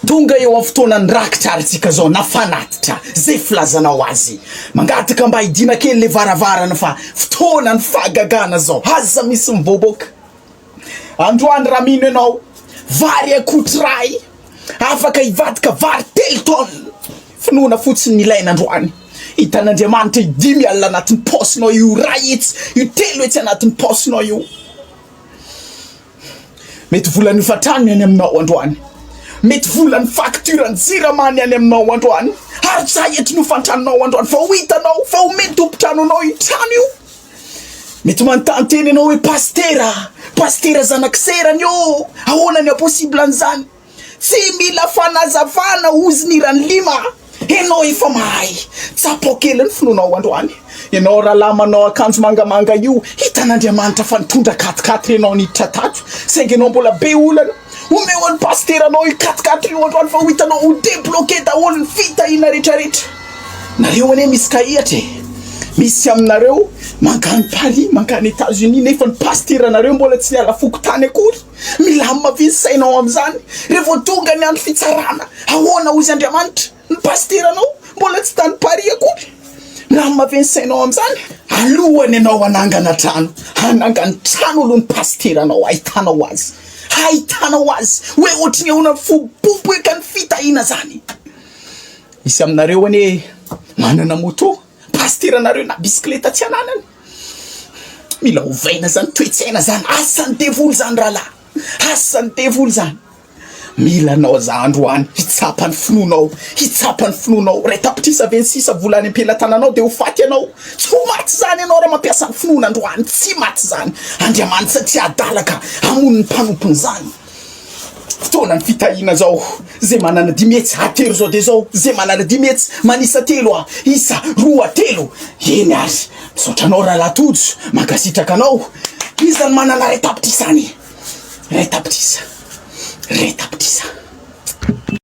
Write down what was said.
Tonga eo amin'ny fotoanan'ny rakitra ary tsika zao na fanatitra, zay filazanao azy. Mangataka mba hidiana kely le varavarana fa fotoanan'ny fahagagana zao, aza misy mivoaboaka. Androany raha mino ianao, vary akotry afaka hivadika vary telo tonnes. Finoana fotsiny ny ilaina androany. Hitan'Andriamanitra io dimy alina anatin'ny paosinao io, iray hetsy, io telo hetsy anatin'ny paosinao io. Mety volan'ny hofantrano ny any aminao androany. Mety volan'ny facture ny jirama ny any aminao androany. Ary tsy haetry ny hofantranonao androany fa ho hitanao fa homeny tompon-tranonao io trano io. Mety manontany tena ianao hoe pasitera, pasitera zanak'i serany ô, ahoana ny hapossible an'izany? Tsy mila fanazavana hozy ny Ranlima a! Enao efa mahay! Tsapao kely ny finoanao androany. Enao rahalahy manao akanjo mangamanga io, hitan'Andriamanitra fa nitondra quatre-quatre enao niditra tato, saingy enao mbola be olana. Omeo an'i pasiteranao io quatre-quatre io androany fa ho hitanao ho debloquer daholo ny fitahiana retraretra. Nareo anie misy kahihatra e! Misy aminareo mankany Paris, mankany Etats-Unis nefa ny pasiteranareo mbola tsy niala fokontany akory. Milamina ve ny sainao amin'izany? Rehefa tonga ny andro fitsarana, ahoana hozy Andriamanitra? Ny pasiteranao mbola tsy tany Paris akory. Milamina ve ny sainao amin'izany? Alohany ianao hanangana trano, hanangano trano aloha ny pasiteranao ahitanao azy. Ahitanao azy hoe ohatry ny ahoana ny foboboka ny fitahiana zany. Misy aminareo anie manana moto, pasiteranareo na bisikileta tsy ananany. Mila ovaina zany toe-tsaina zany, asan'ny devoly zany rahalahy, asan'ny devoly zany. Mila anao za androany hitsapa ny finoanao, hitsapa ny finoanao. Iray tapitrisa ve ny sisa vola any am-pelatananao dia ho faty ianao? Tsy ho maty zany ianao raha mampiasa ny finoana androany, tsy maty zany. Andriamanitra tsy adala ka hamono ny mpanompony zany. Fotoana ny fitahiana zao, zay manana dimy hetsy atero zao de zao, zay manana dimy hetsy manisa telo a, isa, roa, telo, eny ary, misaotra anao rahalahy Tojo, mankasitraka anao, iza no manana iray tapitrisa any? Iray tapitrisa, iray tapitrisa.